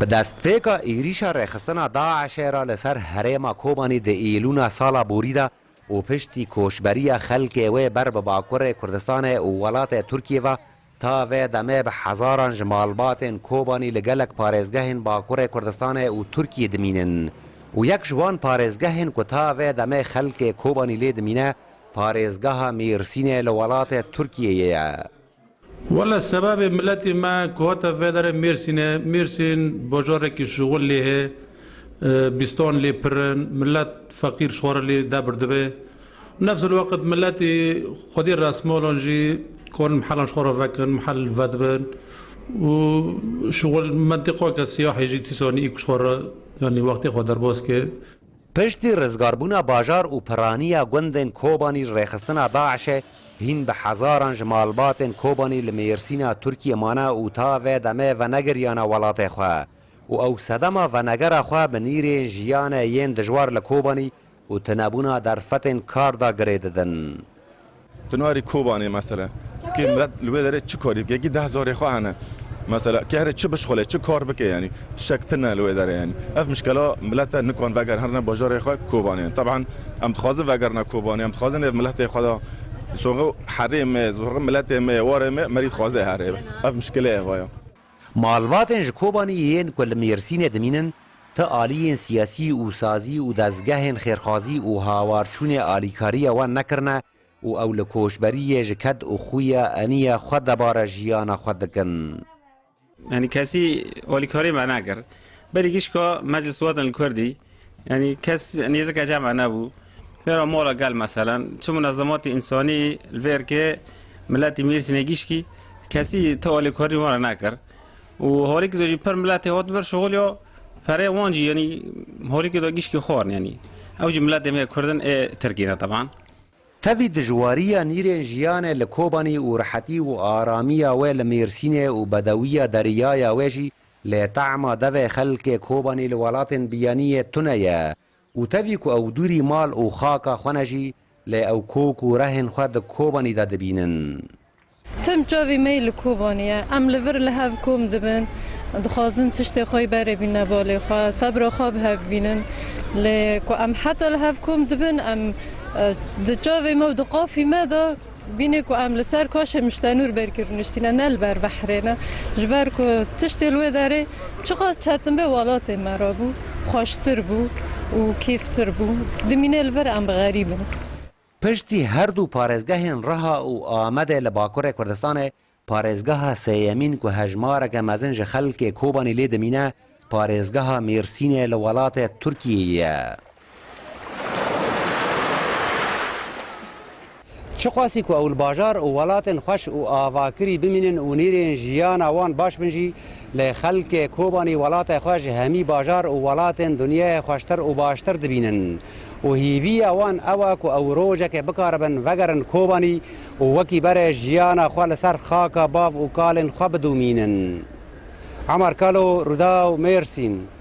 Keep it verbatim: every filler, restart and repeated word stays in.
Bi destpêka êrîşa rêxistina DAIŞ'ê re li ser herêma Kobanî di Îlûna sala borî de û piştî koçberiya xelkê wê ber bi Bakurê Kurdistanê û welatê Tirkiyê ve, ta vê demê bi hezaran ji malbatên Kobanî li gelek parêzgehên Bakurê Kurdistanê û Tirkiyê dimînin û yek ji wan parêzgehên ku ta vê demê xelkê Kobanî lê dimîne, parêzgeha Mêrsînê li welatê Tirkiyeyê ye. Wele sebebê miletê me ku hate vê derê Mêrsîn e. Mêrsîn bajarekî şixul lê heye, e, bîstan lê pir in, milet feqîr ji xwe re lê debir dibe. Nefs el weqt miletê xwedî resmalan jî karin mihelan ji xwe re vekin, mihel vedibin û şixul mentiqeke siyahê jî tîsanî î ku ji xwe re, yanî wextê xwe derbas ke. Piştî rizgarbûna bajar û piraniya gundên Kobanî ji rêxistina DAIŞ'ê, hîn bi hezaran ji malbatên Kobanî li Mêrsîna Tirkiyê mane û ta vê demê venegiriyane welatê xwe û ew sedema venegera xwe bi nîrên jiyanê yên dijwar li Kobanî û tunebûna derfetên kar de girê didin. Tu narî Kobanê mesela. Kê milet li wê derê çi karî bike? Kî deh zarê xwe hene. Mesela kê here çi bişxulê, çi kar bike yanî? Tiştek tune li wê derê yanî. Ev mişkela milete nikan veger herine bajarê xwe Kobanê. Teban em dixwazin vegerine Kobanê, em dixwazin ev miletê xwe de soxi herê me, soxi miletê me, warê me, merî dixwaze here bes. Ev mişkilê ev ya. Malbatên ji Kobanî yên ku li Mêrsînê dimînin, ti aliyên siyasî û sazî û dezgehên xêrxwazî û hawarçûnê alîkariya wan nekirine û ew li koçberiyê ji ked û xuya eniya xwe debare jiyana xwe dikin. Yanî kesî alîkarî me nekir. Berî gişka meclis wetin li Kurdî, yanî kes nêzike cem me nebû. Lêra mala gel meselen, çi munezematê însanî li vê êrkê miletî Mêrsînê gişkî, kesî ti alîkarî wan re nekir. Û harîkî de jî pir miletê hat vir şixul ya perê wan jî, yanî harîkî de gişkî xwarin yanî. Ew jî miletê me Kurd in ê Tirkî ne teban. Tevî dijwariya nîrên jiyanê li Kobanî û rihetî û aramiya wê li Mêrsînê û bedewiya deriyaya wê jî lê tehma devê xelkê Kobanî li welatên biyaniyê tune ye û tevî ku ew dûrî mal û xaka xwe ne jî, lê ew kok û rehên xwe di Kobanî de dibînin. Tim çavê me yê li Kobanî ye. Em li vir li hev kom dibin, dixwazin tiştê xwe yê berê bîne balê xwe, sebra xwe bi hev bînin. Lê ku em heta li hev kom dibin, em, e, di çavê me û di qafî me de bîne ku em li ser kaşê miştenûr berkî rûniştîne, ne li ber behrê ne. Ji ber ku tiştê li wê derê çiqas çetin be welatê me re bû, xweştir bû û kêftir bû. Dimîne li vir em bi xerîb in. Piştî her du parêzgehên Riha û Amedê li Bakurê Kurdistanê, parêzgeha sêyemîn ku hejmareke mezin ji xelkê Kobanî lê dimîne, parêzgeha Mêrsînê li welatê Tirkiyeyê ye. Çiqasî ku ew li bajar û welatên xweş û avakirî bimînin û nîrên jiyana wan baş bin jî, lê xelkê Kobanî welatê xwe ji hemî bajar û welatên dinyayê xweştir û baştir dibînin û hêviya wan ew e ku ew rojekê bikaribin vegerin Kobanî û wekî berê jiyana xwe li ser xaka bav û kalên xwe bidomînin. Emer Kalo, Rûdaw, Mêrsîn.